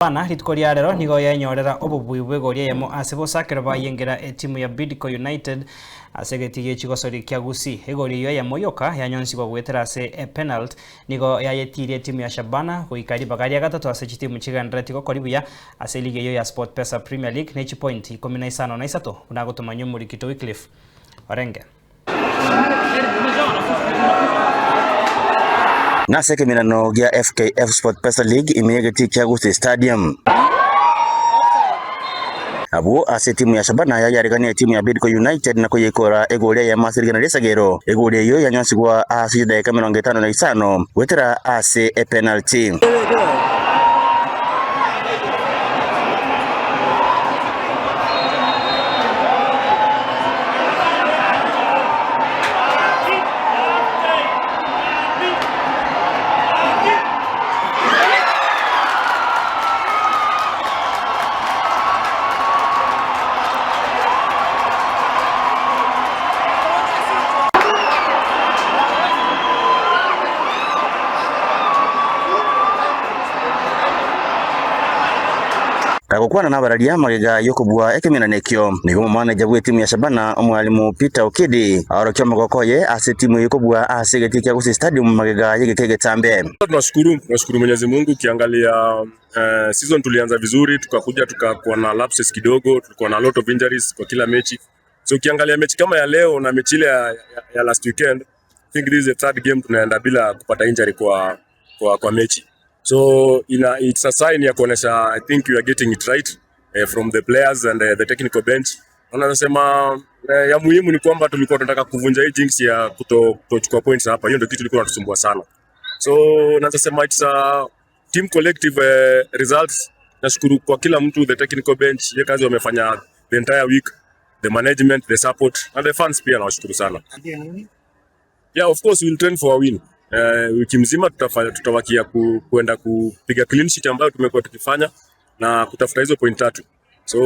Bana rituko ria rero nigo yenyorera obobui bw'egori eyemo ase bosa ekero bayengera etimu ya Bidco United ase egetii gie chigosori kia Gusii. Egori eyio eyemo yoka yanyonsigwa goetera ase epenalt nigo yayetirie etimu ya Shabana goika ribaga ria gatato ase chitimu chigendereti gokori buya ase eligi eyio ya SportPesa Premier League ne chipointi ikomi na isano na isato buna agotomanywa omorikito Wycliffe Orenge. Nase ekemerano gia FKF SportPesa League ime y'egetii kia Gusii Stadium. Abwo ase etimu ya Shabana yayaregania etimu ya Bidco United na koyeikora egoli eyemo ase rigena ri'esagero. Egoli eyio yanyonsigwa ase chidaeka 55 goetera ase epenalty. Gagokwana nabararia magega y'okobua ekeminana ekio, nigo omomaneja bw'etimu ya Shabana, omwalimu Peter Okidi, aorokia omogoko oye ase etimu eyio kobua ase egetii kia Gusii Stadium magega y'egeka egetambe. Tunashukuru, tunashukuru Mwenyezi Mungu. Ukiangalia eh, season tulianza vizuri, tukakuja tukakuwa na lapses kidogo, tulikuwa na lot of injuries kwa kila mechi. So ukiangalia mechi kama ya leo na mechi ile ya, ya, ya last weekend, I think this is the third game tunaenda bila kupata injury kwa, kwa, kwa mechi. So ina, it's a sign ya kuonesha I think you are getting it right eh, from the players and eh, the technical bench. Na nasema eh, ya muhimu ni kwamba tulikuwa tunataka kuvunja hii jinx ya kuto, kutochukua points hapa. Hiyo ndio kitu ilikuwa inatusumbua sana. So naweza sema it's a team collective eh, results. Nashukuru kwa kila mtu, the technical bench, ile kazi wamefanya the entire week, the management, the support and the fans pia nawashukuru sana. Yeah, of course we'll train for a win. Eh, wiki mzima tutafanya tutawakia ku, kuenda kupiga clean sheet ambayo tumekuwa tukifanya na kutafuta hizo point tatu. So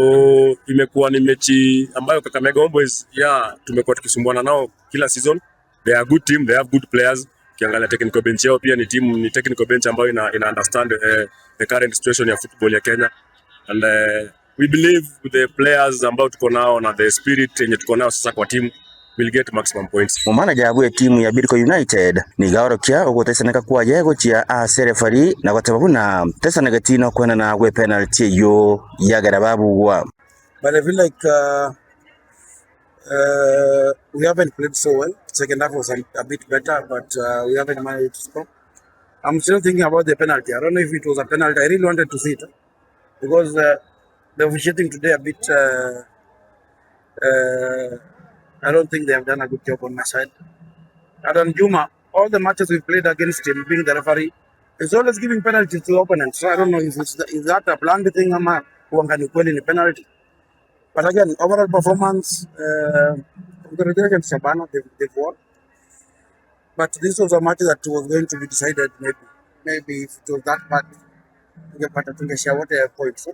imekuwa ni mechi ambayo Kakamega Homeboyz yeah, tumekuwa tukisumbuana nao kila season. They are a good team, they have good players. Ukiangalia technical bench yao pia ni team ni technical bench ambayo ina, ina understand eh, the current situation ya football ya Kenya and eh, we believe with the players ambao tuko nao na the spirit yenye tuko nao sasa kwa team we'll get maximum points. Omanaja bw'etimu ya Bidco United nigo aorokia ogotesaneka kwaye gochia ase refari na goteba buna tesanegeti nokwenana gwe penalty eyio yagera babugwa. But I feel like uh, uh, we haven't played so well. Second half was a, a bit better, but uh, we haven't managed to score. I'm still thinking about the penalty. I don't know if it was a penalty. I really wanted to see it because uh, the officiating today a bit. Uh, uh, I don't think they have done a good job on my side. Adan Juma, all the matches we played against him, being the referee, is always giving penalties to opponents. So I don't know if it's the, is that a planned thing ama huanga ni kweli ni penalty. But again, overall performance, uh, congratulations Shabana, they've, they've won. But this was a match that was going to be decided maybe. Maybe if it was that bad, tungepata tungeshare wote points.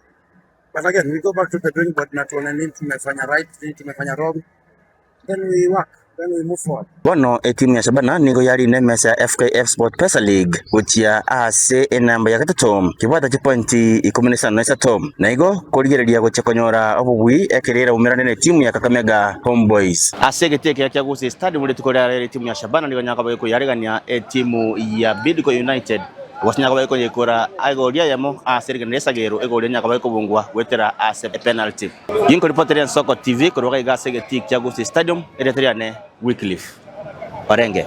But again, we go back to the drawing board na tuone nini tumefanya right, nini tumefanya wrong. Then we work, then we move forward. Bono etimu ya Shabana nigo yarinde emesa ya FKF SportPesa League gochia ase enamba ya gatato kebwata chipointi ikomi na isano na isato na igo korigereria gochia konyora obobui ekero eraumerane na etimu ya Kakamega Homeboyz. Ase egetii ekeria kia Gusii Stadium rituko ria rero etimu ya Shabana nigo nyakoba ekoyaregania etimu ya Bidco United gose nyakoba ekoyekora egori eyemo ase rigena ri'esagero egori eria nyakoba ekobungwa goetera ase epenalty. Ginkoripoteria Ensoko TV korwa iga ase egetii kia Gusii Stadium, erieta riane Wycliffe Orenge.